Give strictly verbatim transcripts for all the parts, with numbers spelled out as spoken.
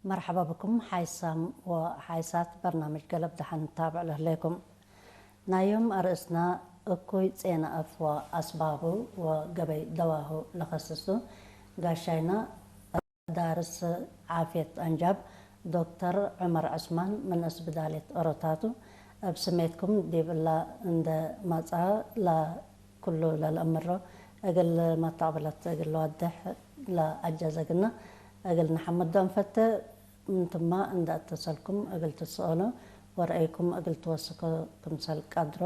መርሐባ ብኩም ሓይሳም ወሓይሳት በርናምጅ ገለብ ደሐን ታብዕ ለህሌኩም። ናይ ዮም አርእስና እኩይ ጼነ አፍ ወአስባቡ ወገበይ ደዋሁ ለኸስሱ ጋሻይና ዳርስ ዓፍየት አንጃብ ዶክተር ዑመር ዑስማን ምን እስብዳልየት ኦሮታቱ እብ ስሜትኩም ዲብ እላ እንደ መጽአ ለ ኩሉ ለልአምሮ እግል መተቅብለት እግል ልወድሕ ለአጀዘግነ እግል ነሐምዶ እንፈቴ። ምንትማ እንደ እተሰልኩም እግል ትሰአሎ ወረአይኩም እግል ትወስኮ ክምሰል ቀድሮ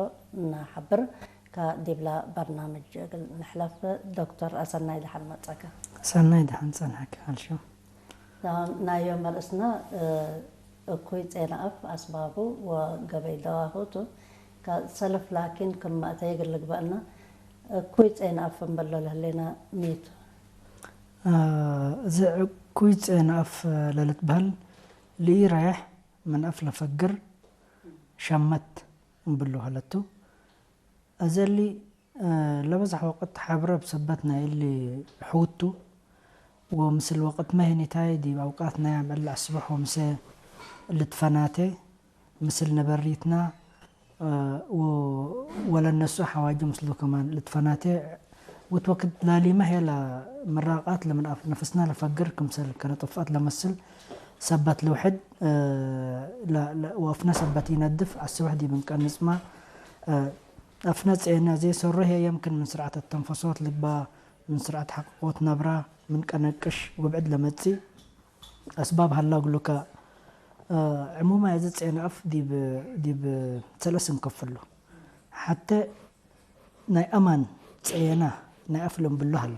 ነሐብር። ከዲብለ በርናምጅ እግል ንሕለፍ። ዶክተር አሰናይ ደሐን መጸከ። ሰናይ ደሐን ጸንሐከ አልሹ። ናይ ዮም አርእስነ እኩይ ጼነ አፍ አስባቡ ወገበይ ደዋሁ ቱ። ከሰልፍ ላኪን ክም መእተይ እግል ልግበአነ፣ እኩይ ጼነ አፍ እንበሎ ለህሌነ ሚ ቱ? አ፣ እዚ እኩይ ጼነ አፍ ለልትበህል፣ ለኢረየሕ ምን አፍ ለፈግር ሸመት እንብሎ ሀለቱ። አዜ እሊ፣ እ፣ ለበዝሕ ወቅት ሐብረ እብ ሰበት ናይ እሊ ሕውቱ ወምስል ወቅትመ ህኒታይ ዲብ አውቃት ናይ አምዕል አስበሕ ወምሰ ልትፈናቴ ምስል ነበሪትና፣ እ፣ ወ-፣ ወለነሱ ሐዋጅ ምስሉ ከማን ልትፈናቴ። ወትወክድ ላሊመ ህዬ ለምራቃት ለምን አፍ ነፍስና ለፈግር ክምሰል ከነ ጥፍአት ለመስል ሰበት ልውሕድ፣ እ፣ ለ-፣ ለ-፣ ወአፍነ ሰበት ኢነድፍ አስበሕ ዲብ እንቀንጽማ፣ እ፣ አፍነ ጼነ አዜ ሰሩ ህዬ የምክን ምን ስርዓት አተንፈሶት ልግበእ፣ ምን ስርዓት ሐቅቆት ነብረ ምን ቀነቅሽ ወብዕድ ለመጽእ አስባብ ሀላ እግሉ ከ፣ እ፣ ዕሙማይ አዜ ጼነ አፍ ዲብ፣ ዲብ ሰለስ እንከፍሉ። ሐቴ ናይ አማን ጼነ ናይ አፍ ለእንብሎ ሀለ።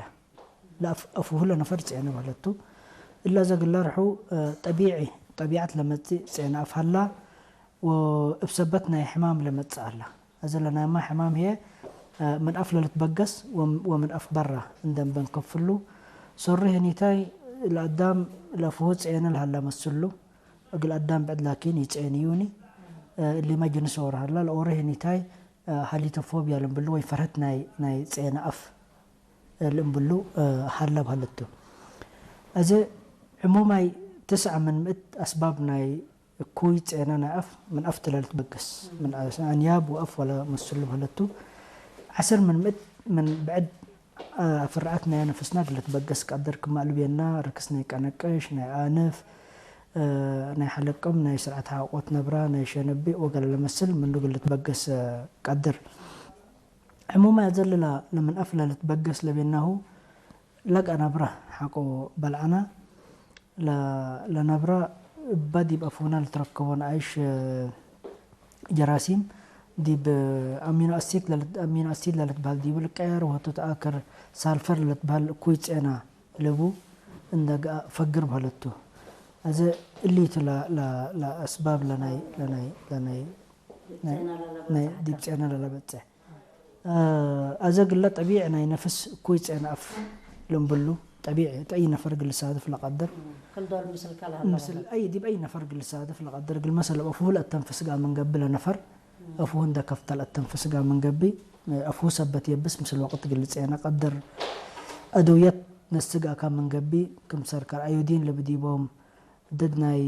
ለአፍ-፣ አፉሁ ለነፈር ጼነ በህለቱ። እለ አዜ እግል ለርሑ፣ እ፣ ጠቢዒ፣ ጠቢዐት ለመጽእ ጼነ አፍ ሀላ። ወእብ ሰበት ናይ ሕማም ለመጽእ ሀላ። አዜ ለናይማ ሕማም ህዬ፣ እ፣ ምን አፍ ለልትበገስ ወም-፣ ወምን አፍ በራ እንዴ እንበ እንከፍሉ። ሶሪ ህኒታይ ለአዳም ለአፉሁ ጼነ ለሀላ መስሉ። እግል አዳም ብዕድ ላኪን ኢጼንዩኒ። እ፣ እሊመ ጅንስ ኦሮ ሀላ። ለኦሮ ህኒታይ፣ እ፣ ሀሊቶፎብያ ለእንብሉ ወይ ፈርሀት ናይ፣ ናይ ጼነ አፍ ለእንብሉ፣ እ፣ ሀላ በህለቱ። አዜ ዕሙማይ ትስዐ ምን ምእት አስባብ ናይ እኩይ ጼነ ናይ አፍ ምን አፍ ተ ለልትበገስ፣ ምን አስ-፣ አንያብ ወአፍ ወለ መስሉ በህለቱ። ዐሰር ምን ምእት ምን ብዕድ፣ አ፣ አፍርዐት ናይ ነፍስና እግል ልትበገስ ቀድር፣ ክመ አልቤና፣ ርክስ ናይ ቀነቅሽ፣ ናይ አንፍ፣ እ፣ ናይ ሐለቅም፣ ናይ ስርዓት ሐቆት ነብራ፣ ናይ ሸነቢ ወገለ ለመስል ምኑ እግል ልትበገስ ቀድር። ዕሙመ አዜ እሊ ለምን አፍ ለልትበገስ ለቤናሁ ለገአ ነብረ ሐቆ በልዐነ። ለ-፣ ለነብረ እበ ዲብ አፉነ ልትረከቦ ነአይሽ ጀራሲም ዲብ አሚኖ አሲድ ለልት-፣ አሚኖ አሲድ ለልትበህል ዲቡ ልቀየር ወህቱ ተአክር ሳልፈር ለልትበህል እኩይ ጼነ ለቡ እንደ ገአ ፈግር በህለቱ። አዜ እሊቱ ለ-፣ ለ-፣ ለአስባብ ለናይ፣ ለናይ፣ ለናይ፣ ናይ፣ ናይ ዲብ ጼነ ለለበጽሕ። አ፣ አዜ እግለ ጠቢዕ ናይ ነፍስ እኩይ ጼነ አፍ ልንብሉ፣ ጠቢዕ እት አይ ነፈር እግል ልሳድፍ ለቀድር። ክል ዶል ምስል ከልሀለ ምስል አይ፣ ዲብ አይ ነፈር እግል ልሳድፍ ለቀድር። እግል መሰል እብ አፉሁ ለአተንፍስ ገአ ምን ገብእ ለነፈር፣ አፉሁ እንደ ከፍተ ለአተንፍስ ገአ ምን ገብእ፣ አፉሁ ሰበት የብስ ምስል ወቅት እግል ልጼነ ቀድር። አድውየት ነስእ ገአ ምን ገብእ፣ ክምሰል ከአዮዲን ለብዲቦም፣ ድድ ናይ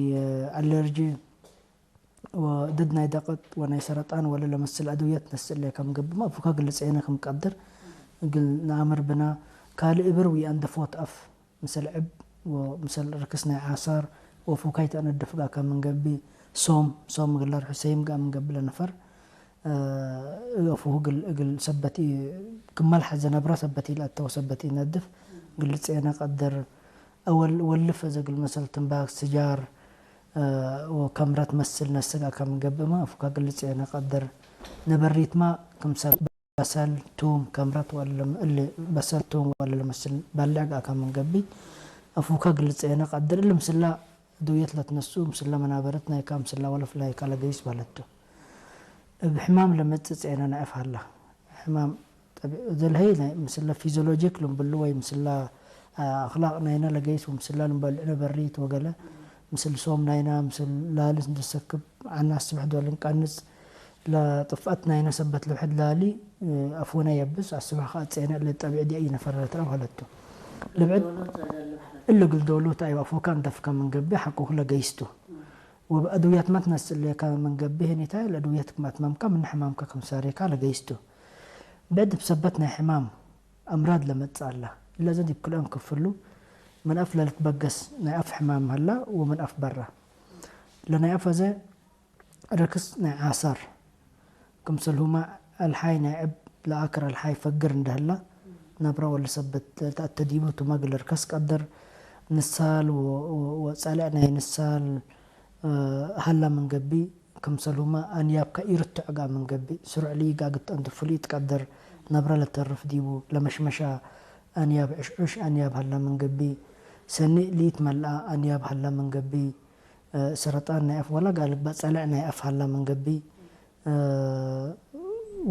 አለርጂ፣ ወድድ ናይ ደቀጥ ወናይ ሰረጣን ወለ ለመስል አድውየት ነስእ እለ ከም ገብእመ አፉከ እግል ልጼነ ክም ቀድር እግል ነአምር ብነ። ካልእ እብር ወአንደፎት አፍ፣ ምሰል ዕብ ወምሰል ርክስ ናይ ዓሳር ወአፉካይ ተአነድፍ ገአከ ምን ገብእ። ሶም፣ ሶም እግል ለርሑ ሰይም ገአ ምን ገብእ ለነፈር፣ እ፣ አፉሁ እግል፣ እግል ሰበት ኢ-፣ ክመ ለሐዘ ነብረ ሰበት ኢለአተ ወሰበት ኢነድፍ እግል ልጼነ ቀድር። አወል ወልፍ እዘ እግል መሰል ትንባክ፣ ስጃር፣ እ፣ ወከምረት መስል ነስእ ገአከ ምን ገብእመ አፉከ እግል ልጼነ ቀድር። ነበሪትመ ክምሰል በሰል፣ ቱም፣ ከምረት ወእለ፣ እሊ በሰል፣ ቱም ወእለ ለመስል ባልዕ ገአከ ምን ገብእ አፉከ እግል ልጼነ ቀድር። እሊ ምስላ አድውየት ለትነስኡ ምስለ መናበረት ናይከ ምስለ ወልፍ ናይከ ለገይስ በህለት ቱ። እብ ሕማም ለመጽእ ጼነ ነአፍ ሀላ። ሕማም ጠቢ-፣ እዘልሀይ ናይ ምስለ ፊዚዮሎጂክ ልንብሉ ወይ ምስለ፣ አ፣ አክላቅ ናይነ ለገይስ ወምስለ ልንበልዕ ነበሪት ወገለ፣ ምስል ሶም ናይነ፣ ምስል ላሊ እንዴ ሰክብ ዐና አስብሕ ዶል እንቀንጽ፣ ለጥፍአት ናይነ ሰበት ልውሕድ ላሊ፣ እ፣ አፉነ የብስ፣ አስብሕ ከአጼነ እለ ጠቢዕ ዲአይ ነፈር ለትረአው ሀለቱ። ልብዕድ እሊ እግል ዶሉት አይወ አፉከ አንደፍከ ምን ገብእ ሐቆሁ ለገይስ ቱ። ወበአድውያት ማ ትነስእ እሌከ ምን ገብእ ህኒታይ ለአድውያት ክም አትመምከ ምን ሕማምከ ክም ሳሬካ ለገይስ ቱ። ብዕድ እብ ሰበት ናይ ሕማም አምራድ ለመጽእ ዐለ። እለ አዜ ዲብ ክልኦን ክፍሉ ምን አፍ ለልትበገስ ናይ አፍ ሕማም ሀላ ወምን አፍ በረ። ለናይ አፍ አዜ ርክስ ናይ ዓሳር፣ ክምሰልሁመ አልሓይ ናይ ዕብ ለአክር አልሓይ ፈግር እንደ ህላ፣ ነብረ ወለሰበት ተአተ ዲቡ ቱመ እግል ርከስ ቀድር፣ ንሳል ወ-፣ ወ-፣ ወጸልዕ ናይ ንሳል፣ እ፣ ሀላ ምን ገብእ፣ ክምሰልሁመ አንያብከ ኢርቱዕ ገአ ምን ገብእ፣ ስሩዕ ለኢጋግጥ እንቱ ፍሉይ ትቀድር፣ ነብረ ለተርፍ ዲቡ፣ ለመሽመሻ አንያብ ዕሽዑሽ አንያብ ሀላ ምን ገብእ፣ ሰኒ ለኢትመልአ አንያብ ሀላ ምን ገብእ፣ እ፣ ሰረጣን ናይ አፍ ወላ ጋልግ በጸልዕ ናይ አፍ ሀላ ምን ገብእ፣ እ፣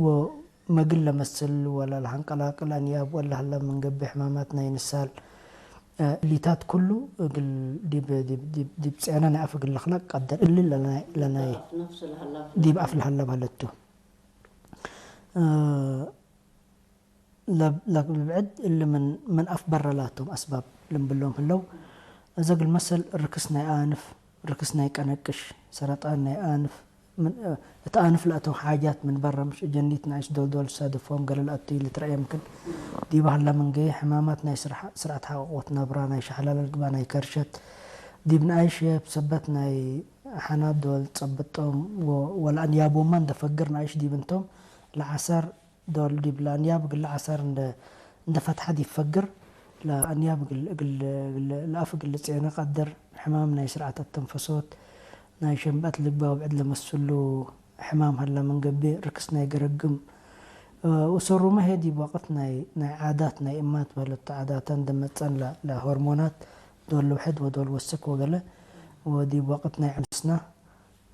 ወመግል ለመስል ወላ ለሐንቀላቅል አንያብ ወላ ሀላ ምን ገብእ፣ ሕማማት ናይ ንሳል፣ እ፣ እሊታት ኩሉ እግል ዲብ፣ ዲብ፣ ዲብ፣ ዲብ ጼነ ናይ አፍ እግል ልክለቅ ቀድር። እሊ ለናይ፣ ለናይ ዲብ አፍ ለሀላ በህለት ቱ። እ፣ ለብ-፣ ለብዕድ እሊ ምን፣ ምን አፍ በረ ላቶም አስባብ ልንብሎም ህለው። እዘ እግል መሰል ርክስ ናይ አንፍ፣ ርክስ ናይ ቀነቅሽ፣ ሰረጣን ናይ አንፍ፣ ምን፣ እት አንፍ ለአተው ሓጃት ምን በረ ምሽ እጀኒት ነአይሽ ዶል ዶል ሳድፎም ገሌ ለአቱ ኢልትረአ የምክን። ዲበ ሀላ ምን ገየ ሕማማት ናይ ስርሐ-፣ ስርዓት ሐቆቆት ነብራ፣ ናይ ሸሕላለ ልግባእ፣ ናይ ከርሸት፣ ዲብ ነአይሽ የብ ሰበት ናይ ሐናት ዶል ጸብጦም ወ-፣ ወለአንያቦማ እንደ ፈግር ነአይሽ ዲብ እንቶም ለዓሳር ዶል ዲብ ለአንያብ እግል ለዓሳር እንደ፣ እንደ ፈትሐ ዲብ ፈግር፣ ለአንያብ እግል፣ እግል፣ እግል፣ ለአፍ እግል ልጼነ ቀድር፣ ሕማም ናይ ስርዓት አተንፈሶት፣ ናይ ሸንበአት ልግበእ ወብዕድ ለመስሉ ሕማም ሀለ ምን ገብእ፣ ርክስ ናይ ገረግም፣ እ፣ ወሰሩመ ህዬ ዲብ ወቅት ናይ፣ ናይ ዓዳት ናይ እማት በህለቱ ዓዳተ እንደ መጸን ለ-፣ ለሆርሞናት ዶል ልውሕድ ወዶል ወስክ ወገለ፣ ወዲብ ወቅት ናይ ዕምስና፣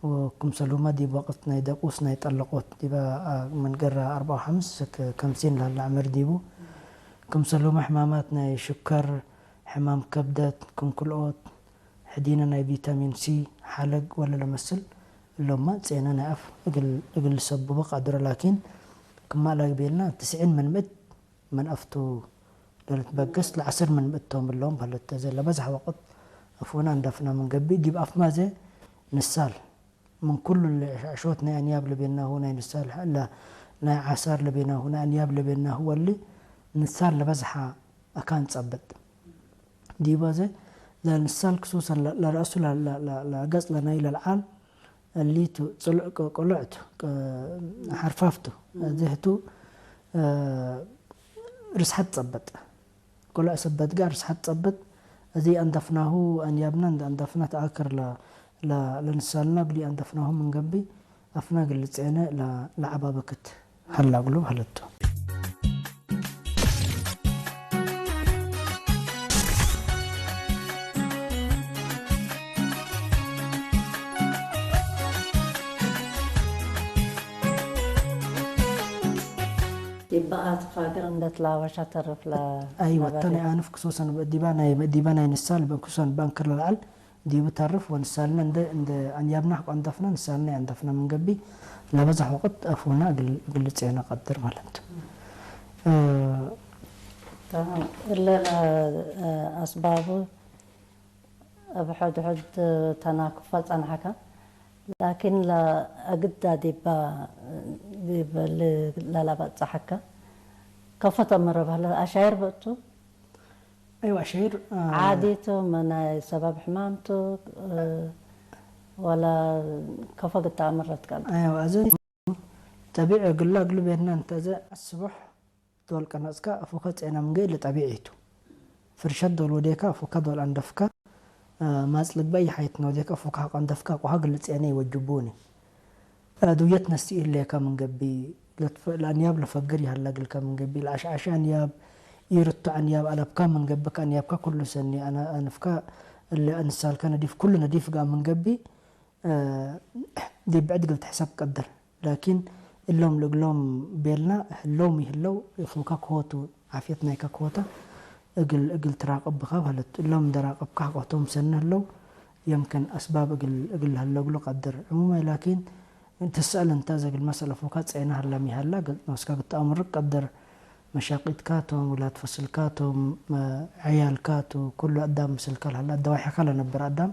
ወክምሰልሁመ ዲብ ወቅት ናይ ደቁስ ናይ ጠለቆት ዲበ፣ አ፣ ምን ገራ አርበዕ ወሐምስ እስክ ከምሲን ለሀለ ዕምር ዲቡ። ክምሰልሁመ ሕማማት ናይ ሽከር፣ ሕማም ከብደት፣ ክም ክልኦት፣ ሕዲነ ናይ ቪታሚን ሲ፣ ሐለግ ወለ ለመስል እሎምመ ጼነ ናይ አፍ እግል፣ እግል ልሰብቡ ቀድሮ። ላኪን ክማ ላግ ቤልና ትስዒን ምን ምእት ምን አፍቱ ለልትበገስ ለዐስር ምን ምእቶም እሎም በህለት። እዘ ለበዝሐ ወቅት አፉነ አንደፍነ ምን ገብእ፣ ዲብ አፍመ እዘ ንሳል ምን ኩሉ ለሸዕሾት ናይ አንያብ ለቤናሁ ናይ ንሳል ሐ-፣ ለ-፣ ናይ ዓሳር ለቤናሁ ናይ አንያብ ለቤናሁ ወሊ ንሳል ለበዝሐ አካን ጸብጥ። ዲበ እዘ ለንሳል ክሱሰን ለ-፣ ለረአሱ ለ-፣ ለ-፣ ለ-፣ ለገጽ ለናይ ለልዓል እሊቱ ጽሉዕ ቅ-፣ ቅሉዕ ቱ፣ ቅ-፣ ሐርፋፍ ቱ። እህ። እዚህቱ፣ እ፣ ርስሐት ጸብጥ። ቅሉዕ ሰበት ጋር ርስሐት ጸብጥ። እዚ አንደፍናሁ አንያብና እንደ አንደፍና ተአክር ለ-፣ ለ-፣ ለንሳልና እግል አንደፍናሁ ምን ገብእ አፍና እግል ልጼነ ለ-፣ ለዐባበክት ሀላ እግሉ ሀለቱ። ዲበ አትፋግር እንደ ትላወሻ ተርፍ ለ-፣ አይወ፣ ነበረ። ተነ አንፍ ክሶሰን ዲባ ናይ፣ ዲባ ናይ ንሳል በ-፣ ክሶን በንክር ለልዓል ዲቡ ተርፍ ወንሳልነ እንደ፣ እንደ አንያብና ሐቆ አንደፍነ፣ ንሳልነ አንደፍነ ምን ገብእ፣ ለበዝሕ ወቅት አፉና እግል፣ እግል ልጼነ ቀድር ማለት ቱ። እ፣ ተማም። እለ፣ እ፣ አስባቡ እብ ሐድ ሐድ ተናክፎ ጸንሐከ። ላኪን ለአግዳ ዲባ፣ ዲብ ል-፣ ለለበጽሐከ ከፎ ተአምር በህለ አሻይር ብእቱ? አይወ፣ አሻይር፣ አ፣ ዓዲ ቱ፣ መናይ ሰበብ ሕማም ቱ፣ እ፣ ወላ ከፎ ግድ ተአምር ለትቀል? አይወ፣ አዘ ጠቢዕ እግላ እግሉ ቤትና እንተ አዘ አስቦሕ ዶል ቀነጽከ አፉከ ጼነ ምን ገይእ ለጠቢዒ ቱ። ፍርሸት ዶል ወዴከ አፉከ ዶል አንደፍከ፣ እ፣ ማጽ ልግበእ ይሐይት ኖዴከ አፉከ ሐቆ አንደፍከ አቁሃ እግል ልጼነ ይወጅቡኒ። አድውየት ነስእ ኢሌከ ምን ገብእ፣ ለትፈ-፣ ለአንያብ ለፈግር ይሀለ እግልከ ምን ገብእ፣ ለአሽዓሺ አንያብ፣ ኢርቱዕ አንያብ አለብከ ምን ገብእ፣ ከአንያብከ ኩሉ ሰኒ አነ-፣ አንፍከ እለ አንሳልከ ነዲፍ፣ ኩሉ ነዲፍ ገአ ምን ገብእ፣ እ፣ ዲብ ብዕድ እግል ትሕሰብ ቀድር። ላኪን እሎም ለእግሎም ቤልና ህለው ሚ ህለው፣ እፉከ ክሆቱ፣ ዓፍየት ናይከ ክሆተ እግል፣ እግል ትራቅብ ብካ በህለት። እሎም እንደ ራቅብካ ሐቆቶም ሰኒ ህለው፣ የምክን አስባብ እግል፣ እግል ለህለው እግሉ ቀድር። ዕሙመ ላኪን፣ ትሰአል እንተ፣ እዘ እግል መሰል አፉከ ጼነ ሀለ ሚ ሀለ፣ እግል ኖስከ እግል ተአምር ቀድር። መሻቂትካ ቶም፣ ውላድ ፈስልካ ቶም፣ መ-፣ ዕያልካ ቱ፣ ኩሉ አዳም ምስልካ ለሀላ፣ አዳዋሒካ ለነብር አዳም፣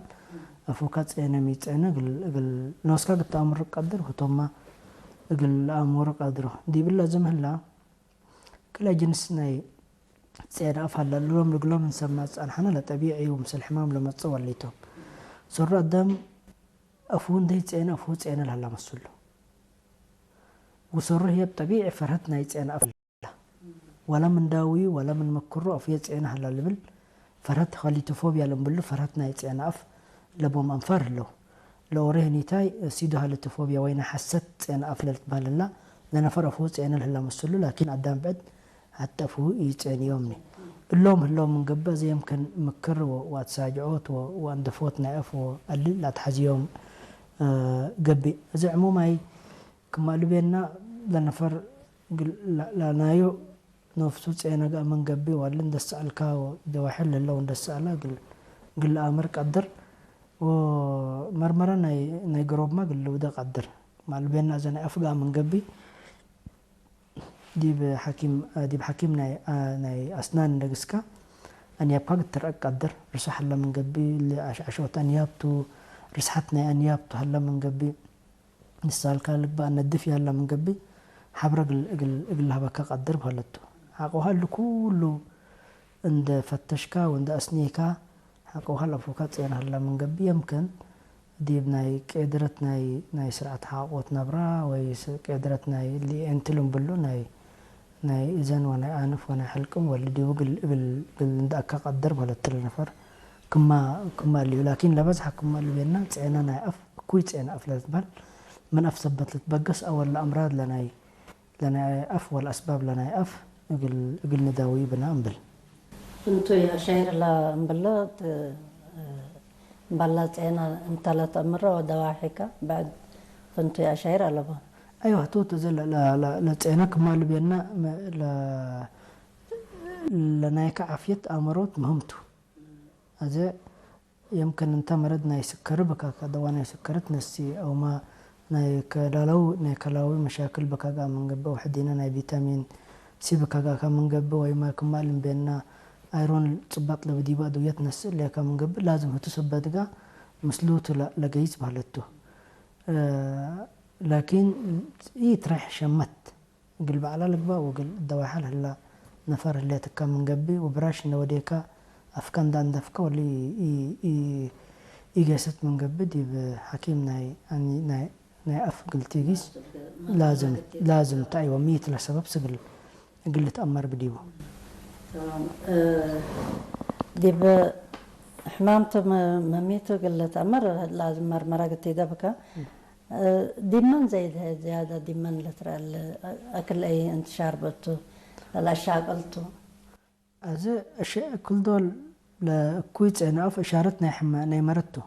አፉካ ጼነ ሚ ጼነ እግል፣ እግል ኖስካ እግል ተአምሩ ቀድር፣ ህቶምመ እግል ለአምሩ ቀድሮ። ዲብለ ዝም ህላ፣ ክልኤ ጅንስ ናይ ጼነ አፍ ሀላ፣ እሎም ልግሎም እንሰመ ጸንሐነ ለጠቢዒ ወምስል ሕማም ለመጽእ ወሊቶም። ሰሩ አዳም አፉ እንዴ ጼነ፣ አፉ ጼነ ለሀላ መስሉ። ወሰሩ ህዬ እብ ጠቢዒ ፈርሀት ናይ ጼነ አፍ ሀላ። ወለ ምን ዳዊ ወለ ምን መክሩ አፉ ጼነ ሀላ ልብል ፈርሀት፣ ኸሊቶፎብያ ለምብሉ ፈርሀት ናይ ጼነ አፍ ለቦም አንፋር ህለው። ለኦሬ ህኒታይ ሲዶሃሊቶፎብያ ወይነ ሐሰት ጼነ አፍ ለልትበህል ህላ፣ ለነፈር አፉ ጼነ ለህላ መስሉ፣ ላኪን አዳም ብዕድ ሐቴ አፉሁ ኢጼንዮምኒ። እሎም ህለው ምን ገብእ፣ አዜ የምክን ምክር ወ-፣ ወአትሳጅዖት ወ-፣ ወአንደፎት ናይ አፍ ወአሊ ለአትሐዝዮም፣ እ፣ ገብእ። አዜ ዕሙማይ ክም አልቤና ለነፈር ግል-፣ ላ-፣ ላናዩ ኖፍሱ ጼነ ገአ ምን ገብእ፣ ወአሊ እንደ ሰአልካ ወደዋሕል ህለው እንደ ሰአላ ግል-፣ ግል ለአምር ቀድር። ወመርመረ ናይ፣ ናይ ገሮብመ ግል ልውደ ቀድር። ክም አልቤና አዜ ናይ አፍ ገአ ምን ገብእ፣ ዲብ ሐኪም፣ ዲብ ሐኪም ናይ፣ ናይ አስናን እንደ ግስከ፣ አንያብካ እግል ትርአቅ ቀድር። ርስሕ ሀለ ምን ገብእ፣ ለአሽዐሾት አንያብ ቱ፣ ርስሐት ናይ አንያብ ቱ ሀለ ምን ገብእ፣ ንሳልካ ልግበእ ነድፍ ይሀለ ምን ገብእ፣ ሐብረ እግል፣ እግል፣ እግል ለሀበከ ቀድር በህለት ቱ። ሐቆ ሀል ኩሉ እንደ ፈተሽካ ወእንደ አስኔካ፣ ሐቆ ሀል አፉካ ጼነ ሀለ ምን ገብእ፣ የምክን ዲብ ናይ ቄድረት ናይ፣ ናይ ስርዓት ሐቆት ነብራ ወይ ስ-፣ ቄድረት ናይ ሊኤንቲ ልምብሉ ናይ፣ ናይ እዘን ወናይ አንፍ ወናይ ሕልቅም ወሊ ዲቡ እግል፣ እግል፣ እግል እንደ አካ ቀድር በህለት ለነፈር ክማ፣ ክማ እሊሁ። ላኪን ለበዝሐ ክማ ልቤና ጼነ ናይ አፍ፣ እኩይ ጼነ አፍ ለልትበህል ምን አፍ ሰበት ልትበገስ አወል ለአምራድ ለናይ ለናይ አፍ ወለአስባብ ለናይ አፍ እግል፣ እግል ንዳዊ ብነ እምብል። ፍንቱይ አሻይር ለእምብሎ ት-፣ እምበላ ጼነ እንተ ለተአምሮ ወደዋሒከ ብዕድ ፍንቱይ አሻይር አለቦ። አይወ፣ ቱ፣ ቱ፣ እዘ ለ-፣ ለ-፣ ለ-፣ ለጼነ ክማ ልቤና መ-፣ ለ-፣ ለናይከ ዓፍየት አእምሮት ምህም ቱ። አዜ የምክን እንተ መረድ ናይ ስከሪ ብካከ፣ ደዋ ናይ ስከሪ ትነሲ፣ አውመ ናይ ከላላዊ፣ ናይ ከላዊ መሻክል ብካጋ ምን ገብእ፣ ወሕዲነ ናይ ቪታሚን ሲ ብካጋከ ምን ገብእ፣ ወይመ ክማ ልምቤና አይሮን ጽባጥ ለብዲቡ አድውየት ነስእ ሌከ ምን ገብእ፣ ላዝም ህቱ ሰበትጋ ምስሉቱ ለ-፣ ለገይጽ በህለቱ። እ፣ ላኪን ኢትረሕ ሸመት። እግል በዐላ ልግበእ ወእግል ደዋሐ ለህላ ነፈር ህሌትከ ምን ገብእ፣ ወብራሽ እንደ ወዴከ አፍከ እንደ አንደፍከ ወሊ ኢ-፣ ኢ-፣ ኢጌሰት ምን ገብእ፣ ዲብ ሐኪም ናይ አኒ-፣ ናይ፣ ናይ አፍ እግል ቲጊስ ላዝም፣ ላዝም ተ። አይወ፣ ሚ ቱ ለሰበብ ስግል እግል ልትአመር ብዲቡ። ተማም። እ፣ ዲብ ሕማምቱ መ-፣ መሚቱ እግል ልትአመር ላዝም መርመረ ግቲደ ብከ። እ፣ ዲብ መን ዘይድ ህይ ዝያደ ዲብ መን ልትረአ እሊ አክል አይ እንትሻር ብእቱ ለለአሻቅል ቱ? አዜ እሸ-፣ ክል ዶል ለእኩይ ጼነ አፍ እሻረት ናይ ሕመ-፣ ናይ መረት ቱ።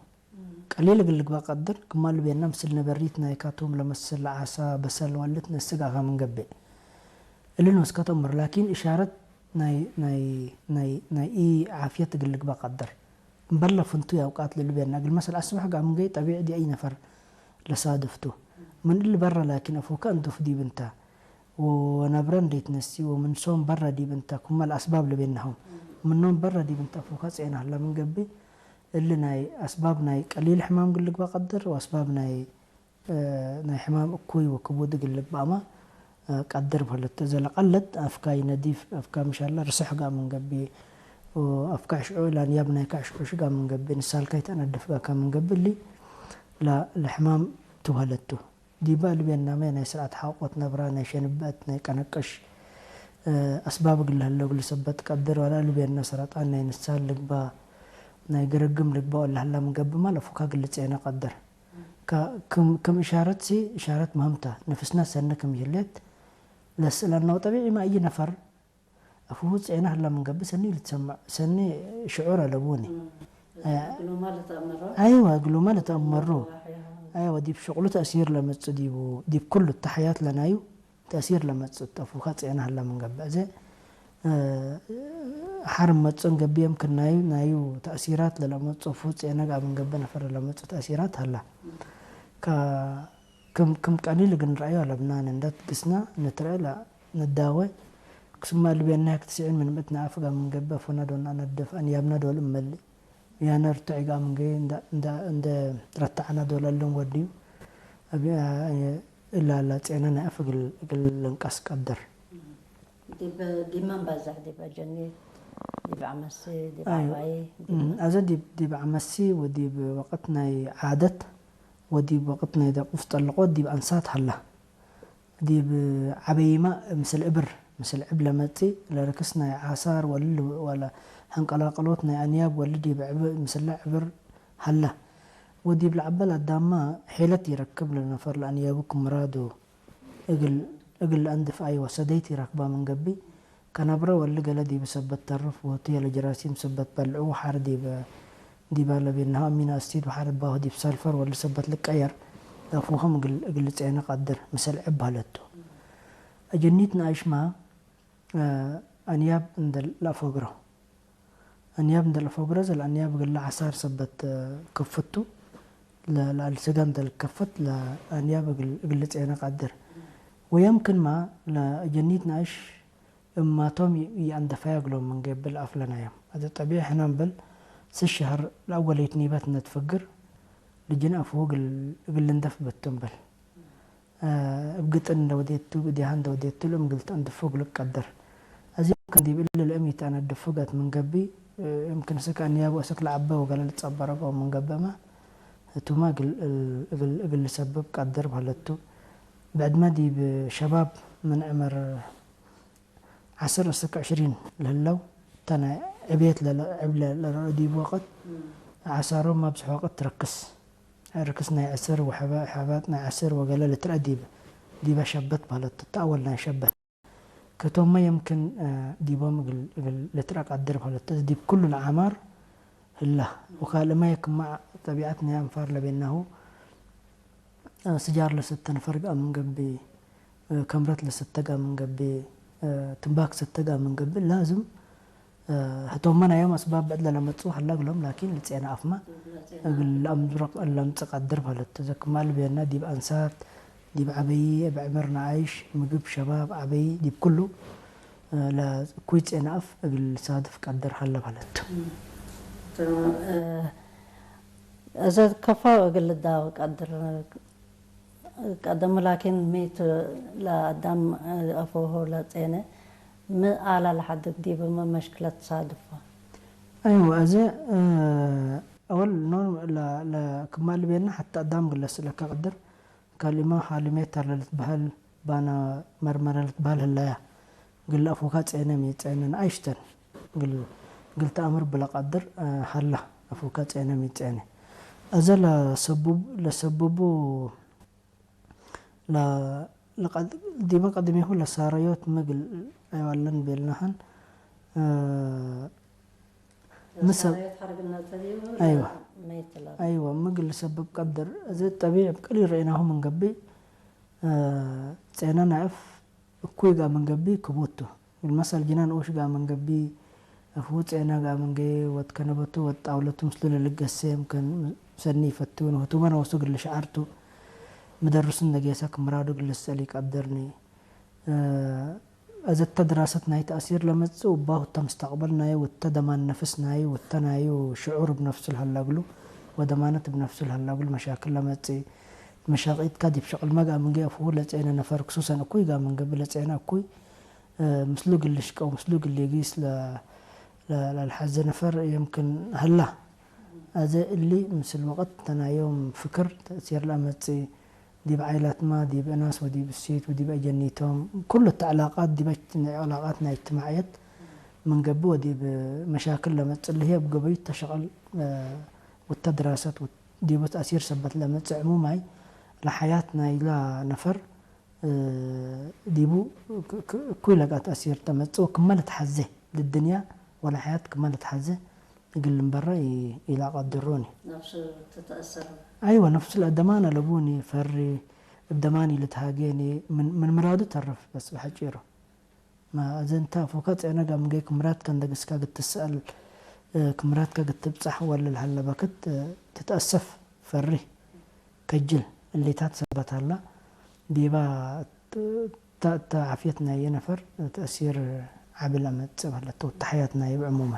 ቀሊል እግል ልግበእ ቀድር፣ ክማ ልቤና ምስል ነበሪት ናይ ካቱም ለመስል ለዓሳ፣ በሰል ወልት ነስግ አካ ምን ገብእ። እሊ ኖስከ ተአምር፣ ላኪን እሻረት ናይ፣ ናይ፣ ናይ፣ ናይ ኢ ዓፍየት እግል ልግበእ ቀድር። እምበል ለፍንቱይ አውቃት ለልቤና እግል መሰል አስበሕ ጋር ምን ገይ ጠቢዕ ዲ አይ ነፈር ለሳድፍ ቱ። ምን እሊ በረ ላኪን አፉከ እንዱፍ ዲብ እንተ ወነብረ እንዴ ትነሲ ወምን ሶም በረ ዲብ እንተ ክመ ለአስባብ ለቤናሆም። ምኖም በረ ዲብ እንተ አፉከ ጼነ ህለ ምን ገብእ፣ እሊ ናይ አስባብ ናይ ቀሊል ሕማም እግል ልግበእ ቀድር ወአስባብ ናይ እ፣ ናይ ሕማም እኩይ ወክቡድ እግል ልግበእመ፣ እ፣ ቀድር በህለት። እዘ ለቀለት አፍካይ ነዲፍ፣ አፍካ ምሻለ ርስሕ ጋር ምን ገብእ፣ ወአፍካ ዕሽዑ፣ ለአንያብ ናይካ ዕሽዑሽ ጋር ምን ገብእ፣ ንሳልካይ ተአነድፍ ጋር ምን ገብእ፣ እሊ ለ-፣ ለሕማም ትውሀለቱ። ዲበ ልቤናመ ናይ ስርዓት ሐቆት ነብራ፣ ናይ ሸንበአት፣ ናይ ቀነቅሽ፣ እ፣ አስባብ እግል ለህለው እግል ልሰበት ቀድር፣ ወለ ልቤና ሰረጣን ናይ ንሳል ልግባ፣ ናይ ግርግም ልግባ፣ ወለህላ ምን ገብእ ማል አፉካ እግል ልጼነ ቀድር። ከ-፣ ክም፣ ክም እሻረት ሲ፣ እሻረት ምህምተ፣ ነፍስና ሰኒ ክም ይህሌት ለስእለናው ጠቢዒ ማ እይ ነፈር አፉሁ ጼነ ህለ ምን ገብእ ሰኒ ልትሰመዕ፣ ሰኒ ሽዑር አለቡኒ። እም። አ-፣ እግሉመ ልትአመሮ? አይወ፣ እግሉመ ልትአመሮ። ወዋሕያሁ። አይወ፣ ዲብ ሽቅሉ ተእሲር ለመጽእ ዲቡ፣ ዲብ ኩሉ እተ ሐያት ለናዩ ተእሲር ለመጽእ እተ አፉካ ጼነ ህለ ምን ገብእ። እዘ እ፣ ሐር መጽኦ እንገብእ የምክን ናዩ፣ ናዩ ተእሲራት ለለመጽኦ ፉ ጼነ ጋር ምን ገብእ ነፈር ለለመጽኦ ተእሲራት ሀላ። ከ-፣ ክም፣ ክም ቀሊል እግል ንርአዮ አለብናን እንደ ትግስና ንትርአ ለንዳወ ስማ ልቤና ህክ ትስዒን ምን ምእት ነአፍጋ ምን ገብእ፣ ፎና ዶል ነአነድፍ፣ አንያብና ዶል እመልእ፣ ያነ ርቱዕ ኢጋ ምን ገይ እንደ፣ እንደ፣ እንደ ረትዐና ዶል እልን ወድዩ፣ እብ፣ እላ ላጼነ ነአፍ እግል፣ እግል ልንቀስ ቀድር። ዲብ፣ ዲብ መን በዘሕ? ዲብ አጀኒት፣ ዲብ ዐመሲ፣ ዲብ አዮ። ዐባይ፣ ዲብ እም፣ መን? አዘ ዲብ፣ ዲብ ዐመሲ ወዲብ ወቅት ናይ ዓደት ወዲብ ወቅት ናይ ደቁስ ጠልቆት ዲብ አንሳት ሀላ። ዲብ ዐበይመ ምስል እብር፣ ምስል ዕብ ለመጽእ ለርክስ ናይ ዓሳር ወል-፣ ወለ ሐንቀላቅሎት ናይ አንያብ ወል ዲብ ዕብ-፣ ምስለ ዕብር ሀለ። ወዲብ ለዐበል አዳምመ ሔለት ኢረክብ ለነፈር ለአንያቡ ክም ምራዱ እግል፣ እግል ለአንድፍ አይወ ሰደይት ኢረክባ ምን ገብእ፣ ከነብረ ወል ገለ ዲብ ሰበት ተርፍ ወህቱ የለ ጀራሲም ሰበት በልዑ ወሐር ዲብ፣ ዲብ አለቤናሁ አሚኖ አሲድ ወሐር እባሁ ዲብ ሰልፈር ወል ሰበት ልቀየር፣ ለአፉሆም እግል፣ እግል ልጼነ ቀድር፣ ምሰል ዕብ ሀለቱ። አጀኒት ነአይሽማ፣ እ፣ አንያብ እንደ ለአፎግሮ። አንያብ እንደ ለአፎግሮ፣ ዘለ አንያብ እግል ለዐሳር ሰበት፣ እ፣ ክፍቱ፣ ለ-፣ ለአልስጋ እንደ ልከፍት፣ ለአንያብ እግል፣ እግል ልጼነ ቀድር። ወየምክንማ፣ ለአጀኒት ነአይሽ፣ እማቶም ይ-፣ ይአንደፈያ እግሎም ምን ገብእ ለአፍለናዮም። አዜ ጠቢዕ ሕነ እምብል ስሽ ሸህር ለአወለይት ኒበት እነ ትፍግር፣ ልጅነ አፍሁ እግል፣ እግል ልንደፍ ብቱ እምብል። እ፣ እብ ግጥን እንደ ወዴቱ፣ እብ እዴሃ እንደ ወዴቱ፣ ለእም እግል ተአንድፎ እግል ቀድር። አዜ እምክን ዲብ እሊ ለእም ኢተአነድፎ ገአት ምን ገብእ፣ እ፣ እምክን እስክ አንያቡ እስክ ለዐበ ወገለ ልትጸበረቅ ምን ገብእመ፣ ህቱመ እግል፣ እግል፣ እግል ልሰብብ ቀድር በህለቱ። ብዕድመ ዲብ ሸባብ ምን ዕምር ዐስር እስክ ዕሽሪን ለህለው፣ ተነ ዕቤት ለለ-፣ ዕብ ለ-፣ ለረአ ዲብ ወቅት፣ እም። ዐሳሮም አብዝሕ ወቅት ትረክስ። ርክስ ናይ ዐስር ወሐበ-፣ ሐባጥ ናይ ዐስር ወገለ ልትረአ ዲብ፣ ዲበ ሸበት በህለት፣ ተአወል ናይ ሸበት። ከቶመ የምክን፣ እ፣ ዲቦም እግል፣ እግል ልትረአ ቀድር በህለት። እዝ ዲብ ኩሉ ለአዕማር ህላ። ወካልእመ ክመ ጠቢዐት ናይ አንፋር ለቤናሁ፣ እ፣ ስጃር ለሰተ ነፈር ገአ ምን ገብእ፣ እ፣ ከምረት ለሰተ ገአ ምን ገብእ፣ እ፣ ትምባክ ሰተ ገአ ምን ገብእ፣ ላዝም፣ እ፣ ህቶመ ናዮም አስባብ ብዕድ ለለመጽኡ ሀላ እግሎም፣ ላኪን ልጼነ አፍመ እግል ለአምጽ ቀድር በህለት። እዘ ክማ ልቤና ዲብ አንሳት፣ ዲብ ዐበዪ፣ እብ ዕምር ነአይሽ፣ ምግብ ሸባብ ዐበዪ፣ ዲብ ኩሉ፣ እ፣ ለእኩይ ጼነ አፍ እግል ልሳድፍ ቀድር ሀለ በህለት። እም። ተማም። እ፣ እዘ ከፎ እግል ልዳወ ቀድር ቀደሙ፣ ላኪን ሚ ቱ ለአዳም አፎሆ ለጼነ ሚ አላ ለሐድግ ዲብ ሚ መሽክለት ትሳድፎ? አይወ፣ አዜ፣ እ፣ አወል ኖ ለ-፣ ለ-፣ ክማ ልቤና ሐታ አዳም እግል ለስእለከ ቀድር፣ ካልእመ ሐልሜት ተረ ለልትበህል፣ ባነ መርመረ ልትበህል ህለያ። እግል አፉከ ጼነ ሚ ጼነ ነአይሽተን እግል፣ እግል ተአምር ብለቀድር፣ እ፣ ሀላ። አፉከ ጼነ ሚ ጼነ። አዘ ለሰቡብ-፣ ለሰቡቡ ለ-፣ ለቀድ-፣ ዲመ ቀድሜሁ ለሳረዮት ምግል አይዋለን ቤልናህን፣ እ፣ ምሰ-፣ ለሳረዮት ሐርግና ተብዩ አይዋ። መይት ላ። አይዋ፣ ምግል ሰብብ ቀድር። እዚ ጠቢዕ እብ ቅሊል ረኤናሁ ምን ገብእ፣ እ፣ ጼነ ነአፍ እኩይ ጋር ምን ገብእ ክቡት ቱ። መሰል ጅናን ኦሽ ጋር ምን ገብእ፣ አፍሁ ጼነ ጋር ምን ገየ፣ ወድ ከነበቱ ወድ ጣውለቱ ምስሉ ለልገሴ እምከን ሰኒ ይፈትውን፣ ህቱመ ነወሱ እግል ልሽዓር ቱ። ምደርሱ እንደ ጌሰ ክም ምራዱ እግል ልሰአል ኢቀድርኒ። እ፣ አዘ እተ ድራሰት ናይ ተእሲር ለመጽእ እባሁ እተ ምስተቅበል ናዩ ወእተ ደማን ነፍስ ናዩ ወእተ ናዩ ሽዑር እብ ነፍሱ ለሀላ እግሉ ወደማነት እብ ነፍሱ ለሀላ እግሉ መሻክል ለመጽእ። መሻቂትካ ዲብ ሸቅልመ ጋር ምን ገይ አፍሁ ለጼነ ነፈር ክሱሰን እኩይ ጋር ምን ገብእ ለጼነ እኩይ፣ እ፣ ምስሉ እግል ልሽቀው ምስሉ እግል ሊጊስ ለ-፣ ለ-፣ ለልሐዜ ነፈር የምክን ሀላ። አዜ እሊ ምስል ወቅት ተናዮም ፍክር ተእሲር ለአመጽእ፣ ዲብ ዓይላትመ፣ ዲብ እናስ ወዲብ እሲት ወዲብ አጀኒቶም፣ ኩሉ እተ ዕላቃት ዲበ ናይ ዕላቃት ናይ እጅትማዕየት ምን ገብእ ወዲብ መሻክል ለመጽእ ለህይ እብ ገበዩ ተሸቅል፣ እ፣ ወተ ድራሰት ዲቡ ተእሲር ሰበት ለመጽእ ዕሙማይ ለሐያት ናይላ ነፈር እ፣ ዲቡ ክ-፣ ክ-፣ እኩይ ለጋ ተእሲር ተመጽእ ወክመ ልትሐዜ፣ ልድንያ ወለሐያት ክመ ልትሐዜ እግል ልንበረ ኢ-፣ ኢለአቀድሮኒ። ነፍሱ ትትአሰር። አይወ፣ ነፍሱ ለአደማን አለቡኒ፣ ፈሪ፣ እብ ደማን ኢልትሃጌኒ፣ ምን፣ ምን ምራዱ ተርፍ በስ በሐጪሮ። ማ፣ አዜ እንተ አፉከ ጼነ ጋር ምን ገይክ ምራድከ እንደ ግስካ ግትሰአል፣ እ፣ ክምራድከ ግትብጻሕ ወለ ለሀለ በክት፣ እ፣ ትትአሰፍ፣ ፈሪ፣ ከጅል፣ እሊታት ሰበት ሀላ፣ ዲባ ተ-፣ ተ-፣ ተ-፣ ዓፍየት ናየ ነፈር ተእሲር ዐቢ ለመጽእ በህለት ወተሐያት ናይብ ዕሙመ።